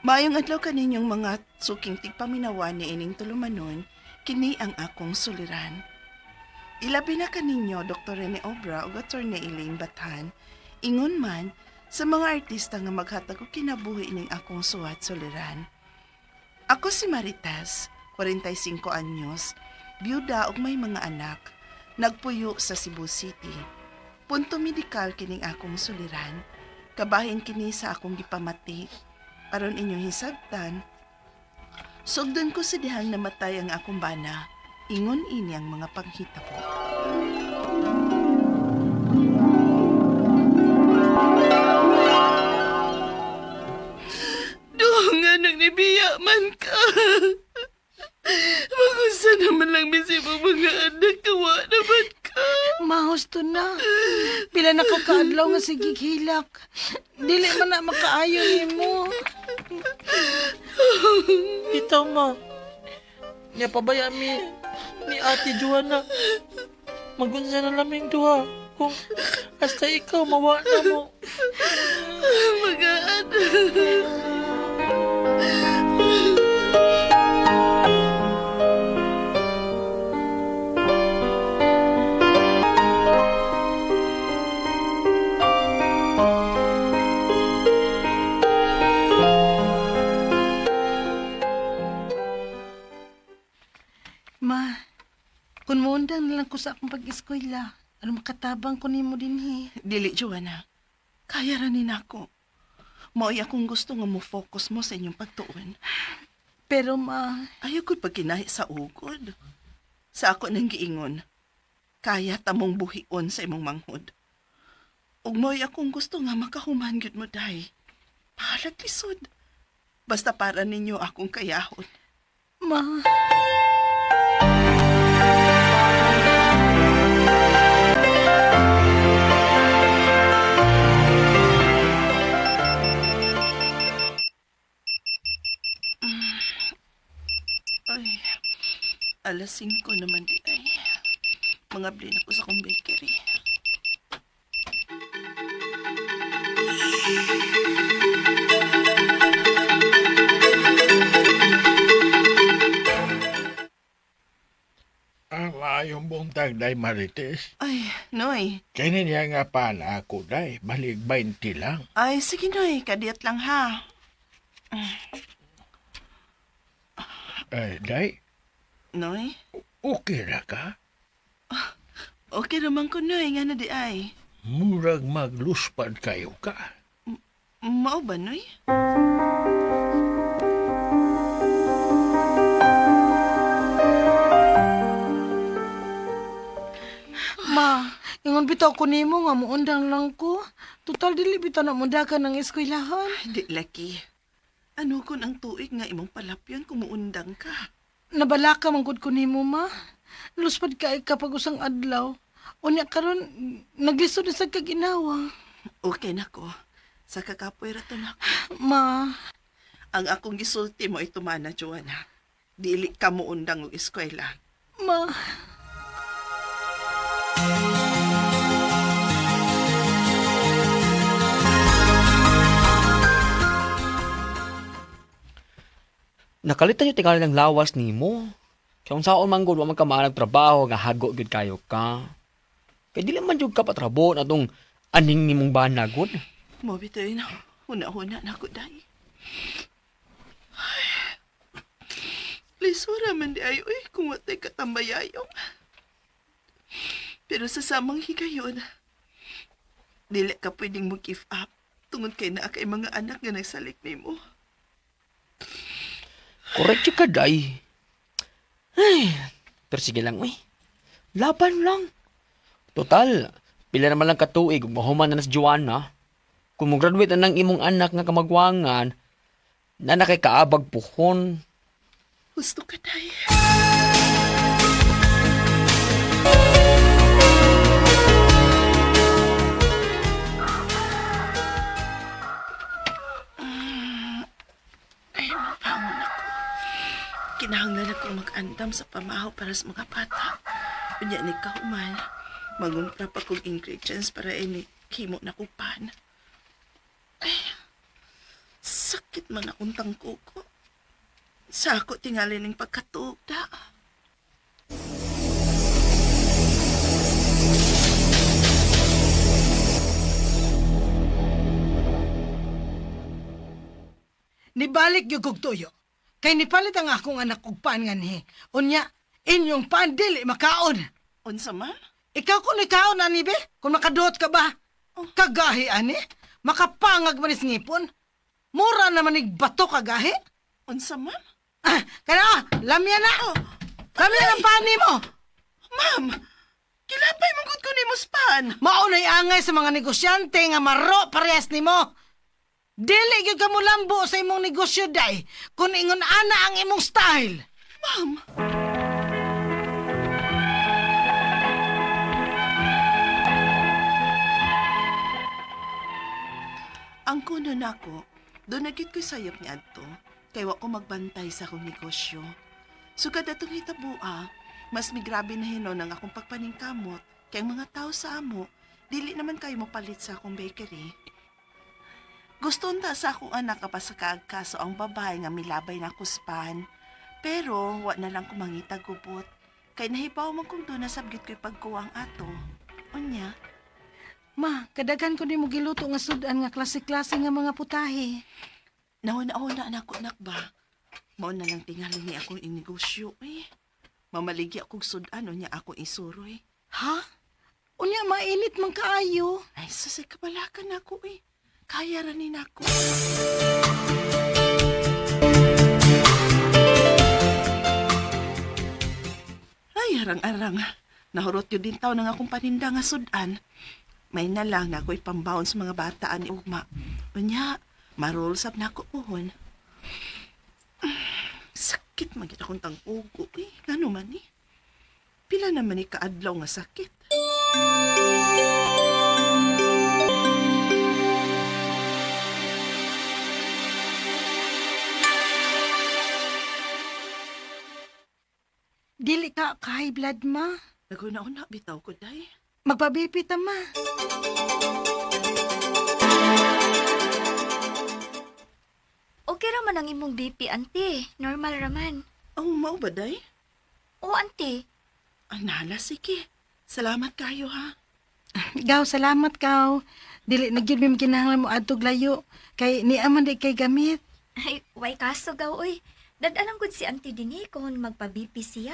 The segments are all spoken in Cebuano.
Maayong adlaw kaninyong mga suking tigpaminawan ni ining tulumanon, kini ang akong suliran. Ilabi na kaninyo Dr. Rene Obra ug Attorney Elaine Bathan, ingon man sa mga artista nga maghatag og kinabuhi ining akong suwat suliran. Ako si Marites, 45 anyos, byuda ug may mga anak, nagpuyo sa Cebu City. Punto medikal kining akong suliran, kabahin kini sa akong gipamati. Aron inyong hisabtan, sugdon ko sa dihang namatay ang akong bana, ingon ini ang mga panghitabo. Doon nga nang nibiya man ka. Magusa naman lang misi mo mga anak, kawa naman ka. Mahos to na. Pila na kakaadlaw nga sige hilak. Dili man na makaayo nimo. Bitaw ma. Nya pabaya mi ni Ate Joanna. Magunsa na laming duha. Kung hasta ikaw mawa na mo. Mga anak. Ma, kung muundang na lang ko sa akong pag-eskwela, ano makatabang ko nimo dinhi? Dili, Joanna. Kaya ra ni nako. Mao'y akong gusto nga mo focus mo sa inyong pagtuon. Pero ma, Ayaw ko'y pagkinahi sa ugod. Sa ako nang giingon, kaya tamong buhion sa imong manghod. Ug mo'y akong gusto nga makahuman gyud mo day. Pahalag lisod. Basta para ninyo akong kayahon. Ma. Ay, 5:00 naman di ay. Mga blin ako sa akong bakery. Ang maayong buntag, day Marites. Ay, Noy. Kini niya nga pala ako, day. Balik 20 lang. Ay, sige Noy, kadiyot lang ha. Ay, day, Noy? okay ra ka? Okay naman ko, Noy, nga na di ay. Murag magluspad kayo ka. Mao ba, Noy? Ma, ingon bitaw ko nimo nga muundang lang ko. Total dili bitaw na mundakan ng eskwelahan. Di, laki. Ano kun ang tuig nga imong palapyon kung muundang ka? Nabalaka man gud ko nimo ma. Luspad ka kapag usang adlaw. Unya karon naglisod na sa kaginawa. Okay na ko. Sa kakapoy ra to nako. Ma, Ang akong gisulti mo ay tumana, Joanna. Dili ka muundang og eskwela. Ma. Nakalitan yung tingali ng lawas nimo. Kaya kung saon man gud wa man ka maanag trabaho nga hago gyud kayo ka. Kay dili man jud ka patrabo na tong aning nimong bana gud. Mo bitaw na. Huna-huna na ko day. Ay. Lisura man di ay uy kung watay katambayayong. Pero sa samang higayon, dili ka pwedeng mo give up tungod kay naa kay mga anak nga nagsalik nimo. Correct jud ka day. Ay, pero sige lang uy. Laban lang. Total, pila naman lang katuig ug mahuman na na si Joanna. Kung mo-graduate na ng imong anak nga kamagwangan, na na kay kaabag puhon. Gusto ka, day. Ay, mabangon ako. Kinahanglan ako mag-andam sa pamahaw para sa mga bata. Unya ni kahuman, mangumpra pa kong ingredients para ini himo na kong pan. Ay, sakit. Sakit man akong tangkuko. Sa ako tingali ning pagkatuog da. Nibalik gyud kog tuyo. Kay nipalit ang akong anak og paan nganhi. Unya, inyong paan dili makaon. Unsa man? Ikaw kung ikaon ani be, kung makaduot ka ba? Kagahi ani, makapangag man is ngipon. Mura naman ig bato kagahi. Unsa man? Ah, kana, lamya na. Lamya ang paan nimo. Ma'am, kilapay man gud ko nimo span. Maunay angay sa mga negosyante nga maro parehas nimo. Dili gyud ka molambo sa imong negosyo day kung ingon ana ang imong style. Ma'am. Ang kuno nako, doon nagit ko sayop ni adto, kay wa ko magbantay sa akong negosyo. Sugad atong hitabua, mas migrabe na hinon ang akong pagpaningkamot kay ang mga tao sa amo, dili naman kayo mopalit sa akong bakery. Gusto unta sa akong anak kapasakaagkaso ang babae nga milabay na kuspan. Pero wa na lang kumangita gubot. Kay nahibaw man kung doon nasabgit ko'y pagkuwang ato. Unya, Ma, kadaghan ko nimo giluto nga sudan nga klase-klase nga mga putahe. nauna-una na ako anak ba? Mao na lang tingali ni akong inegosyo eh. Mamaligi akong sudan unya ako isuroy. Ha? Unya mainit man kaayo. Ay, susay kabalakan ako eh. Kaya ra ni nako. Ay, arang-arang. Nahurot yun din taon ang akong paninda nga sudan. May na lang na ako'y pambaon sa mga bataan ni Ugma. Unya, marol sab na ako puhon. Sakit man gid akong tang-ugo eh. Ngano man eh. Pila naman ni kaadlaw nga sakit. Dili ka ka high blood ma. Naguna-una bitaw ko day. Magpabipi ta ma. Okay ra man ang imong BP, auntie. Normal ra man. Oh, mao ba day? Oo, auntie. Anala, sige. Salamat kayo ha. Gaw, salamat kaw. Dili na gyud mi kinahanglan mo adtog layo kay niya man di kay gamit. Ay, way kaso gaw, oy. Dadalang gud si auntie dinhi kung magpa-BP siya.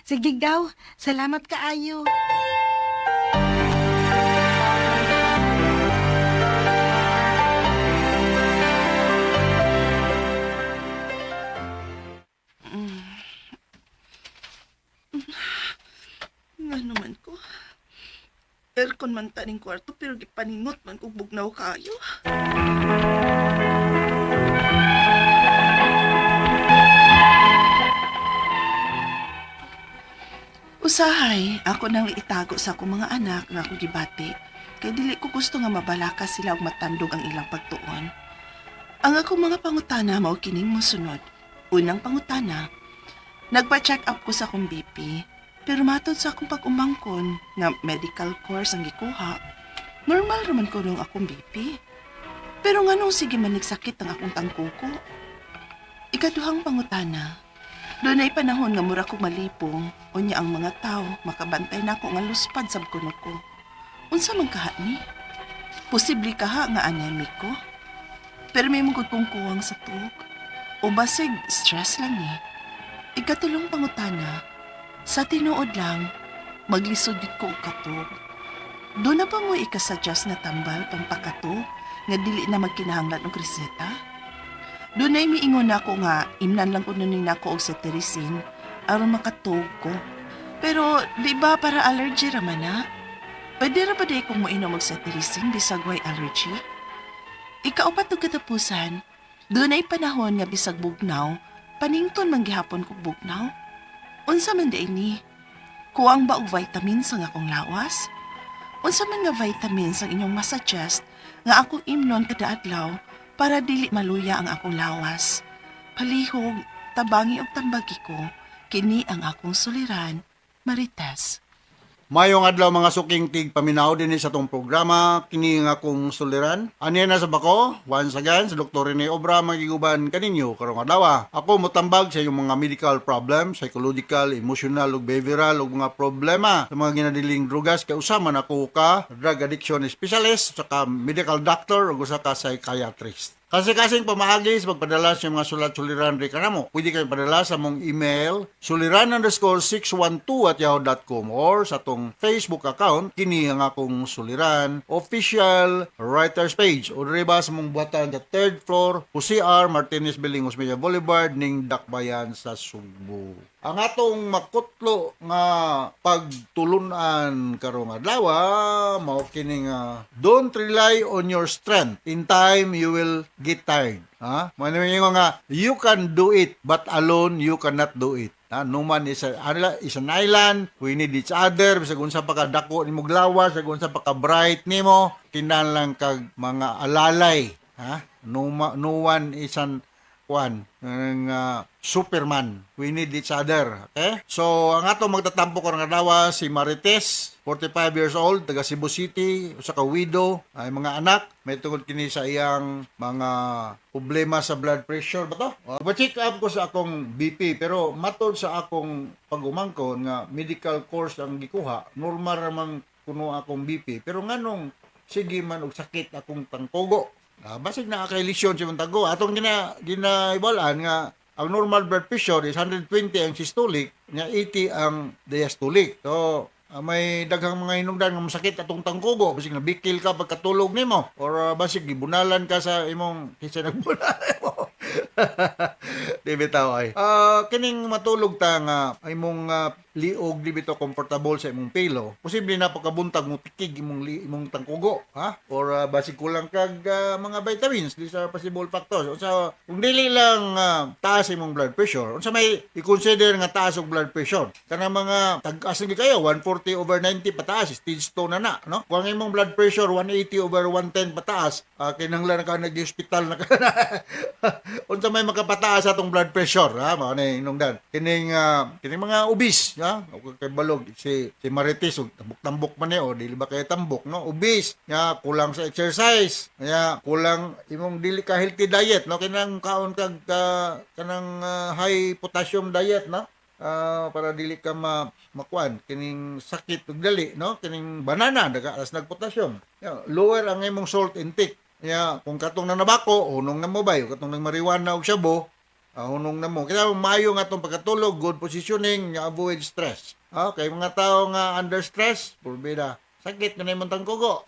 Sige gaw, salamat kaayo. Nga naman ko. Aircon man taning kwarto pero gipaningot man kog bugnaw kayo. Usahay, ako nang itago sa akong mga anak nga ako gibati. Kay dili ko gusto nga mabalaka sila og matandog ang ilang pagtuon. Ang akong mga pangutana mao kining mosunod. Unang pangutana, nagpa-check up ko sa akong BP, pero matod sa akong pag-umangkon nga medical course ang gikuha, normal raman ko nung akong BP. Pero nganong sige man nagsakit ang akong tangkuko? Ikaduhang pangutana, doon ay panahon nga mura kong malipong, unya ang mga tao makabantay na ako nga luspad sa kuno ko. Unsa man kaha ni? Posible kaha nga anemic ko? Pero may mugod kong kuwang sa tuog. O basig, stress lang eh. Ikatulong pangutana, sa tinuod lang, maglisod yun ko og katog. Doon na ba mo ikasuggest na tambal pampakatog nga dili na magkinahanglan og reseta? Doon ay miingon ako nga imnan lang kuno ning nako og cetirizine aron makatog ko. Pero di ba para allergy ra man na? Pwede ra ba di kung moinom og cetirizine bisag way allergy? Ikaupat og katapusan, doon ay panahon nga bisag bugnaw, panington man gihapon kog bugnaw. Unsa man di ni? Kuwang ba og vitamins ang akong lawas? Unsa man nga vitamins ang inyong masuggest nga akong imnon kada adlaw para dili maluya ang akong lawas? Palihog, tabangi og tambagi ko, kini ang akong suliran, Marites. Mayong adlaw, mga suking tig paminaw dinhi sa atong programa kini nga akong suliran. Aniya na sa bako, once again si Dr. Rene Obra magiguban kaninyo karong adlaw. Ako motambag sa inyong mga medical problem, psychological, emotional ug behavioral ug mga problema sa mga ginadiling drugas kay usa man ako ka drug addiction specialist, saka medical doctor ug usa ka psychiatrist. Kasi kasing pamaagi sa pagpadala sa mga sulat suliran ri kanamo. Pwede kayo padala sa mong email suliran_612@yahoo.com or sa atong Facebook account kini ang akong suliran official writers page o diri ba sa mong buhatan sa third floor, Jose R. Martinez Building, Osmeña Boulevard ning Dakbayan sa Sugbo. Ang atong makutlo nga pagtulunan karong adlaw mao kini nga don't rely on your strength. In time, you will get tired. Ha? Mao ni nga you can do it, but alone you cannot do it. Ha? No man is an island. We need each other. Bisag unsa pa ka dako nimo lawas, bisag unsa pa ka bright nimo, kinahanglan kag mga alalay. Ha? No one is an kuan ng Superman. We need each other. Okay? So, ang ato magtatampo karong adlaw si Marites, 45 years old, taga Cebu City, usa ka widow, ay mga anak, may tungod kini sa iyang mga problema sa blood pressure ba to? Check up ko sa akong BP, pero matod sa akong pag-umangkon nga medical course ang gikuha, normal ramang kuno akong BP. Pero nganong sige man og sakit akong tangkugo? Basig naa kay lesion sa imong tago. Atong ginahibalaan nga ang normal blood pressure is 120 ang systolic, nya 80 ang diastolic. So, may daghang mga hinungdan nga masakit atong tangkugo, basig nabikil ka pagkatulog nimo or basig gibunalan ka sa imong kinsa nagbunal nimo. Di bitaw ay. Kining matulog ta nga imong liog di bitaw comfortable sa imong pillow. Posible na pagkabuntag mo tikig imong tangkugo, ha? Or basig kulang kag mga vitamins. These are possible factors. Unsa kung dili lang taas imong blood pressure? Unsa may i-consider nga taas og blood pressure? Kanang mga tag-as gyud kayo, 140 over 90 pataas, stage 2 na na, no? Kung ang imong blood pressure 180 over 110 pataas, kinahanglan ka nag-hospital na ka na. Unsa may makapataas atong blood pressure, ha? Mao na hinungdan. Kining mga obese, ha? O kay balog si si Marites og tambok-tambok man ni o dili ba kay tambok, no? Obese, nga kulang sa exercise, nga kulang imong dili ka healthy diet, no? Kinang kaon kag kanang high potassium diet, no? Para dili ka makuan kining sakit ug dali, no? Kining banana daga as nag potassium. Yeah, lower ang imong salt intake. Ya, kung katong nanabako, hunong na mo bay, katong nang marijuana ug shabu, hunong na mo. Kaya maayo nga atong pagkatulog, good positioning, nga avoid stress. Okay, mga tao nga under stress, purbida, sakit na na imong tangkugo.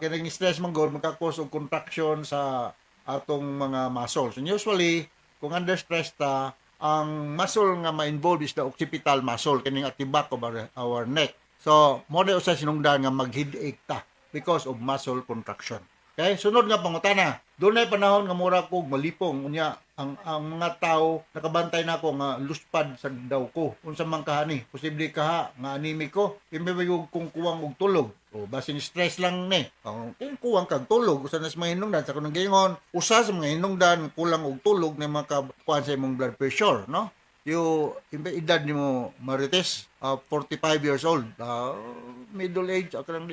Kining stress man gud maka-cause og contraction sa atong mga muscles. And usually, kung under stress ta, ang muscle nga ma-involve is the occipital muscle, kining at the back of our neck. So, mo na usa sinungdan nga mag-headache ta because of muscle contraction. Okay, sunod nga pangutana. Dunay panahon nga mura kog malipong, unya ang mga tao nakabantay nako nga luspad sa daw ko. Unsa man kaha ni? Posible kaha nga anemic ko. Imbe kung kuwang og tulog. O basin stress lang ni. O, kung kuwang kag tulog, usa na sa mga hinungdan sa kunong giingon, usa sa mga hinungdan kulang og tulog na makakuan sa imong blood pressure, no? Yo, imbe edad nimo, Marites, 45 years old. Middle age, ako lang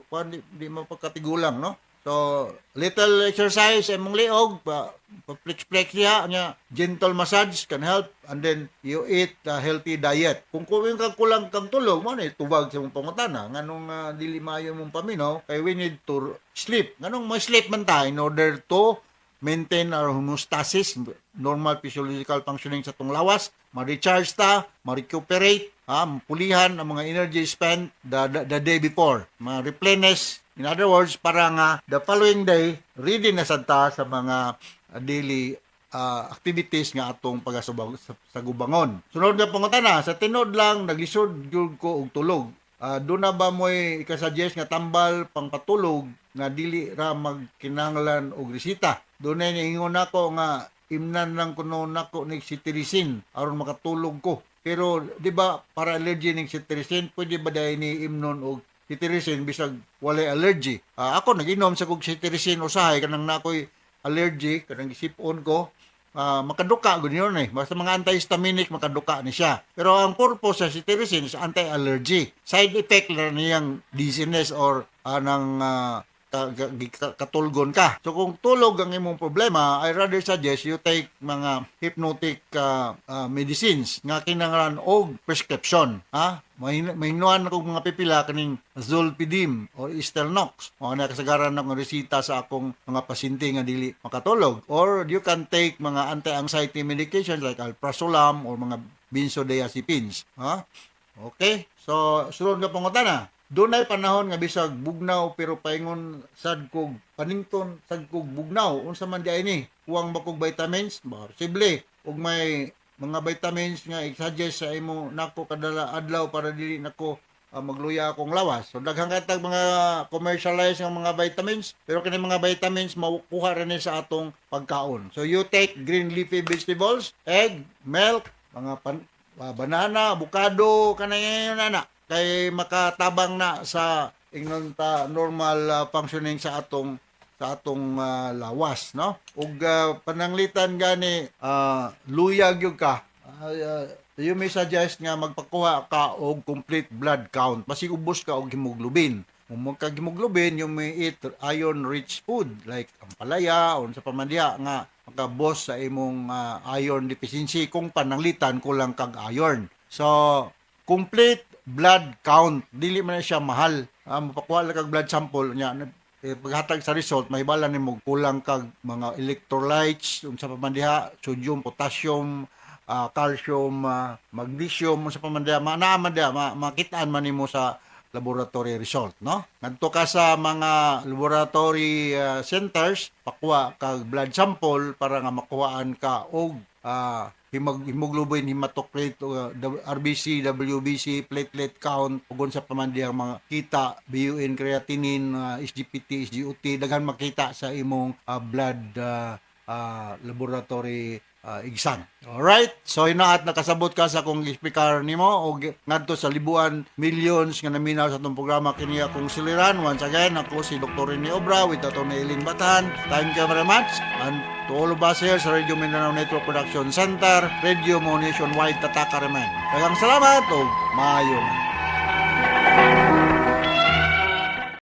kuan di mo pagkatigulang, no? So, little exercise imong liog, pa flex flex niya, nya gentle massage can help, and then you eat a healthy diet. Kung kuwing kag kulang kang tulog, mo ni tubag sa imong pangutana nganong dili maayo imong paminaw, kay we need to sleep. Nganong mo sleep man ta? In order to maintain our homeostasis, normal physiological functioning sa tong lawas, ma-recharge ta, ma-recuperate, ha, mapulihan ang mga energy spent the day before, ma-replenish. In other words, para nga the following day, ready na sad ta sa mga daily activities nga atong pagasubag sa gubangon. Sunod nga pangutana, sa tinuod lang naglisod gyud ko og tulog. Doon na ba mo'y ikasuggest nga tambal pangpatulog nga dili ra magkinahanglan og resita? Doon na niingon nako nga imnan lang kuno nako nig cetirizine aron makatulog ko. Pero di ba para allergy ning cetirizine, pwede ba dahil ni imnon og cetirizine bisag walay allergy? Ako nag-inom sa kog cetirizine usahay kanang nakoy allergy, kanang gisip-on ko. Makaduka gud yun eh. Basta mga antihistaminic makaduka ni siya. Pero ang purpose sa cetirizine is anti-allergy. Side effect lang niyang dizziness or anang katulgon ka. So kung tulog ang imong problema, I rather suggest you take mga hypnotic medicines nga kinahanglan og prescription. Ha? Mahinuan akong mga pipila kaning Zolpidem or Stilnox. Mao na kasagaran akong resita sa akong mga pasyente nga dili makatulog. Or you can take mga anti-anxiety medications like alprazolam or mga benzodiazepines. Ha? Okay? So, sulod nga pangutana. Dunay panahon nga bisag bugnaw pero paingon sad kog panington sad kog bugnaw, unsa man diay ni? Kuwang ba kog vitamins? Posible. Ug may mga vitamins nga i-suggest sa imo nako kada adlaw para dili nako magluya akong lawas. So daghan kay tag mga commercialized nga mga vitamins, pero kini mga vitamins makuha ra ni sa atong pagkaon. So you take green leafy vegetables, egg, milk, mga banana, avocado, kanay na kay makatabang na sa ingnon ta normal functioning sa atong lawas, no? Ug pananglitan gani luyag gyud ka, you may suggest nga magpakuha ka og complete blood count, basig ubos ka og hemoglobin. Kung magka hemoglobin, you may eat iron rich food like ampalaya, unsa pa man diha nga makabos sa imong iron deficiency kung pananglitan kulang kag iron. So complete blood count, dili man na siya mahal. Mapakuha lang kag blood sample nya, paghatag sa result mahibala nimo kulang kag mga electrolytes, unsa pa man diha, sodium, potassium, calcium, magnesium, unsa pa man diha, naa man diha, makitaan man nimo sa laboratory result, no? Ngadto ka sa mga laboratory centers, pakuha kag blood sample para nga makuhaan ka og hemoglobin, hematocrit, RBC, WBC, platelet count, ug unsa pa man diyang mga kita, BUN, creatinine, SGPT, SGOT, daghan makita sa imong blood laboratory exam. Alright? So hinaat nakasabot ka sa akong speaker nimo og ngadto sa libuan millions nga naminaw sa atong programa, kini akong suliran. Once again, ako si Dr. Rene Obra with Dr. Eileen Batan. Thank you very much. And to all of us here sa Radio Mindanao Network Production Center, Radio Mo Nationwide, Tataka Remen. Daghang salamat ug maayo.